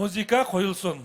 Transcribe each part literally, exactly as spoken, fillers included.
مۇزىكا قويۇلسۇن.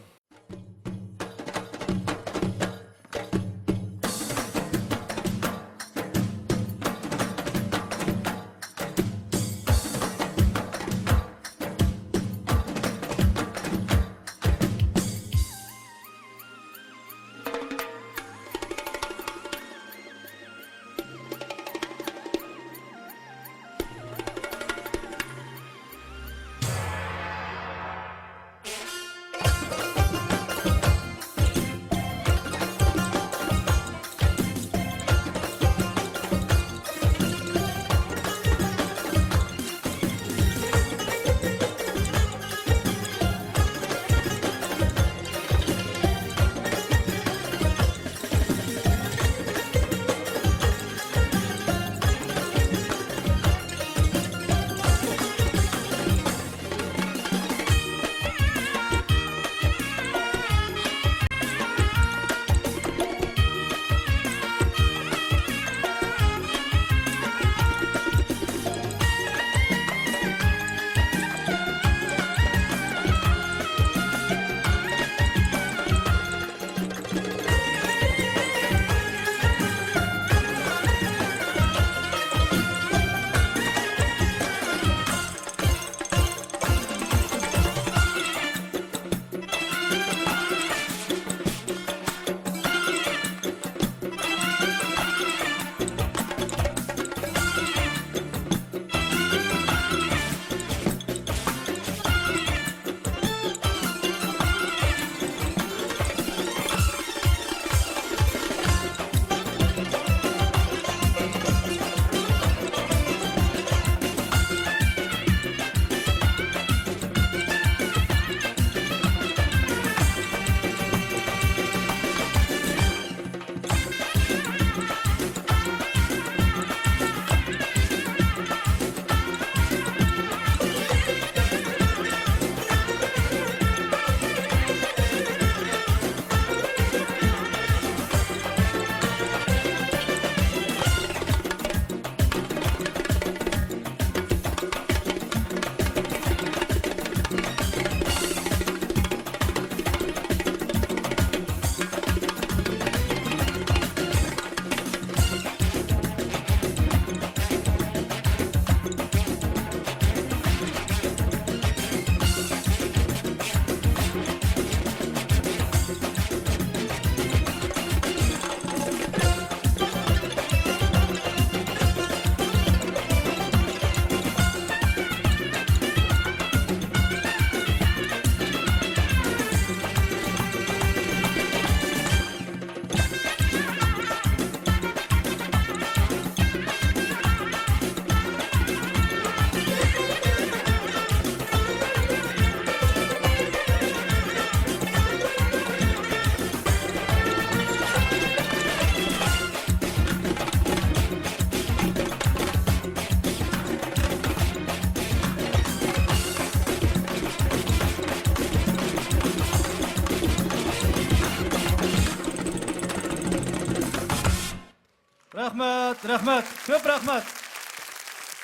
رەھمەت، رەھمەت، كۆپ رەھمەت.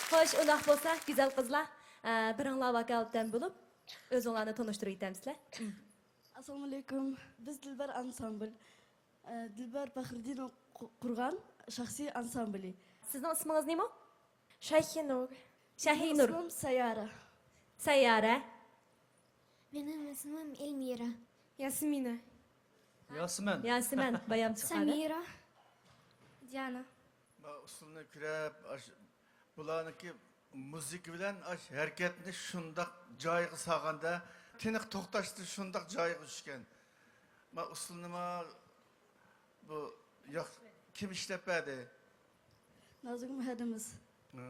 خوش، ئۇنداق بولسا، گۈزەل قىزلار، ئە، بىرىڭلار ۋاكالىتەن بولۇپ، ئۆزۈڭلارنى تونۇشتۇرۇۋېتەمسىلەر؟ ئەسسالامۇئەلەيكۇم. بىز دىلبەر ئانسامبىل. ئە، دىلبەر پەخرىدىنوۋ قۇ-، قۇرغان شەخسىي ئانسامبىلى. سىزنىڭ ئىسمىڭىز نېمە؟ شاھىنۇر. شاھىنۇر. مېنىڭ ئىسمىم سەييارە. سەييارە. مېنىڭ ئىسمىم ئېلمىرا. ياسمىنە. ياسمەن. ياسمەن، بايام چىققان. سەمىرا. دىيانا. ما ئۇسسۇلنى كۆرۈپ، ئاش-، بۇلارنىڭكى مۇزىكا بىلەن ئاش ھەرىكەتنى شۇنداق جايىغا سالغاندا، تىنىق توختاشتا شۇنداق جايىغا چۈشكەن. ما ئۇسسۇلنىمۇ بۇ ياق، كىم ئىشلەپ بەردى؟ نازۇگۇم ھەدىمىز. ھە.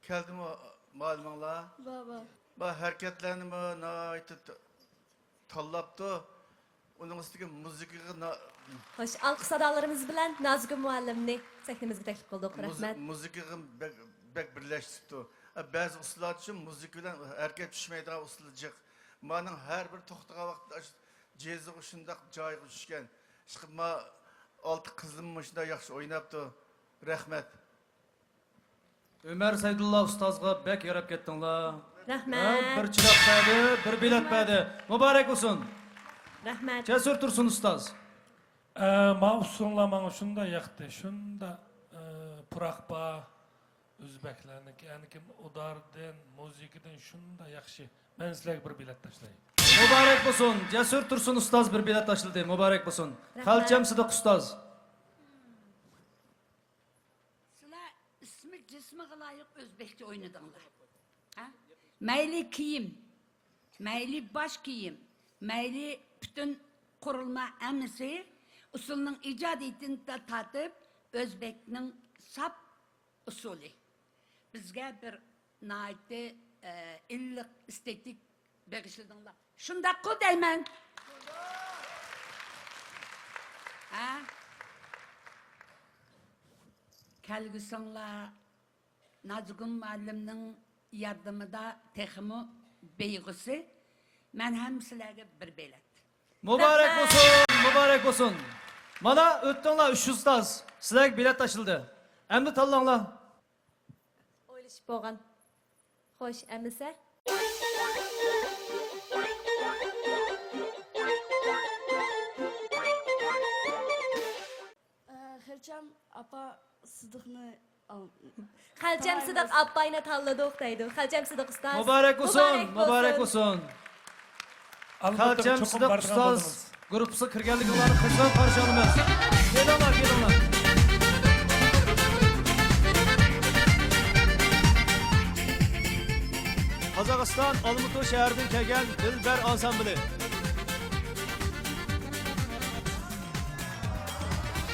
كەلدىمۇ مۇئەللىمىڭلار؟ بار، بار. بار، ھەرىكەتلەرنىمۇ ناھايىتى ت-، تاللاپتۇ. ئۇنىڭ ئۈستىگە مۇزىكىغا نا-، خوش، ئالقىش سادالىرىمىز بىلەن نازۇگۇم مۇئەللىمنى سەھنىمىزگە تەكلىپ قىلدۇق. مۇزى-، رەھمەت. مۇزىكىغا بەك، بەك بىرلەشتۈرۈپتۇ. بەزى ئۇسسۇللاردا شۇ مۇزىكا بىلەن ھەرىكەت چۈشمەيدىغان ئۇسسۇلى جىق. مانىڭ ھەر بىر توختىغان ۋاقىتتا ئاشۇ جېزىغا شۇنداق جايىغا چۈشكەن. ئىشقىلىپ، ما ئالتە قىزىم مۇشۇنداق ياخشى ئويناپتۇ. رەھمەت. ئۆمەر سەيدۇللا ئۇستازغا بەك ياراپ كەتتىڭلار. رەھمەت. بىر چىراغ بەردى، بىر بېلەت بەردى. مۇبارەك بولسۇن. رەھمەت. جەسۇر تۇرسۇن ئۇستاز. ئە، ما ئۇسسۇلۇڭلار ماڭا شۇنداق ياقتى، شۇنداق، ئە، پۇراق بار. ئۆزبەكلەرنىڭكى، ئەنىكىم ئۇداردىن، مۇزىكىدىن شۇنداق ياخشى. مەن سىلەرگە بىر بېلەت تاشلاي. مۇبارەك بولسۇن. جەسۇر تۇرسۇن ئۇستاز بىر بېلەت تاشلىدى. مۇبارەك بولسۇن. رەھمەت. خەلچەم سىدىق ئۇستاز. سىلەر ئىسمى جىسمىغا لايىق ئۆزبەكچە ئوينىدىڭلار. ھە؟ مەيلى كىيىم، مەيلى باش كىيىم، مەيلى پۈتۈن قۇرۇلما ھەممىسى ئۇسسۇلنىڭ ئىجادىيىتىدىن تارتىپ ئۆزبەكنىڭ ساپ ئۇسسۇلى. بىزگە بىر ناھايىتى، ئە، ئىللىق ئېستېتىك بېغىشلىدىڭلار. شۇنداققۇ دەيمەن. ھە؟ كەلگۈسىڭلار نازىگۈل مۇئەللىمنىڭ ياردىمىدا تېخىمۇ بېيىغۇسى. مەن ھەم سىلەرگە بىر بېلەت. مۇبارەك بولسۇن، مۇبارەك بولسۇن. مانا ئۆتتۈڭلار ئۈچ ئۇستاز. سىلەرگە بېلەت تاشلىدى. ئەمدى تاللاڭلار. ئويلىشىپ بولغان. خوش، ئەمىسە؟ ئە، خەلچەم ئاپا سىدىقنى ئال-، خەلچەم سىدىق ئاپاينى تاللىدۇق دەيدۇ. خەلچەم سىدىق ئۇستاز. مۇبارەك بولسۇن، مۇبارەك بولسۇن. ئالبەتتە، خەلچەم چوقۇم سىدىق بارىدىغان ئۇستاز بولىمىز. گۇرۇپپىسىغا كىرگەنلىكىڭلارنى قىزغىن قارشى ئالىمىز. كېلىڭلار، كېلىڭلار. قازاقىستان ئالمۇتۇ شەھىرىدىن كەلگەن دىلبەر ئانسامبىلى.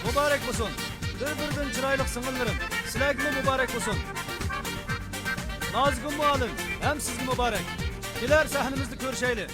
مۇبارەك بولسۇن. بىر-بىرىدىن چىرايلىق سىڭىللىرىم، سىلەرگىمۇ مۇبارەك بولسۇن. نازىگۈل مۇئەللىم، ھەم سىزگە مۇبارەك. كېلەر سەھنىمىزدە كۆرۈشەيلى.